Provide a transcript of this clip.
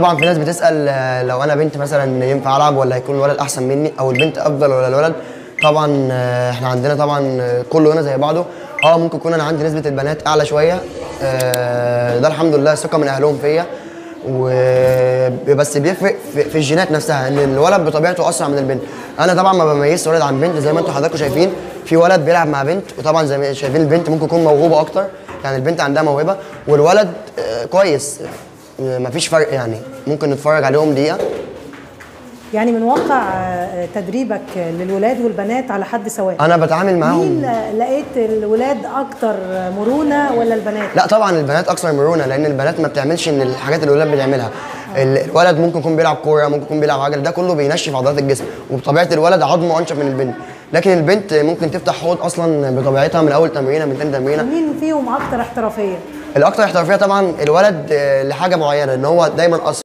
طبعا في ناس بتسال لو انا بنت مثلا ينفع العب ولا هيكون الولد احسن مني، او البنت افضل ولا الولد. طبعا احنا عندنا طبعا كله هنا زي بعضه. ممكن يكون انا عندي نسبه البنات اعلى شوية، ده الحمد لله ثقة من اهلهم فيا، وبس بيفرق في الجينات نفسها ان الولد بطبيعته اسرع من البنت. انا طبعا ما بميزش ولد عن بنت، زي ما انتم حضراتكم شايفين في ولد بيلعب مع بنت، وطبعا زي ما شايفين البنت ممكن تكون موهوبه اكتر، يعني البنت عندها موهبة والولد كويس، مفيش فرق يعني. ممكن نتفرج عليهم دقيقة. يعني من واقع تدريبك للولاد والبنات على حد سواء، انا بتعامل معاهم، مين لقيت الولاد اكتر مرونة ولا البنات؟ لا طبعا البنات اكثر مرونة، لان البنات ما بتعملش ان الحاجات اللي الولاد بتعملها. الولد ممكن يكون بيلعب كورة، ممكن يكون بيلعب عجل، ده كله بينشف عضلات الجسم، وبطبيعة الولد عظمه انشف من البنت. لكن البنت ممكن تفتح حوض اصلا بطبيعتها من اول تمرينه، من ثاني تمرينه. مين فيهم اكتر احترافية؟ الاكثر احترافية طبعا الولد لحاجة معينة، ان هو دايما اسرع.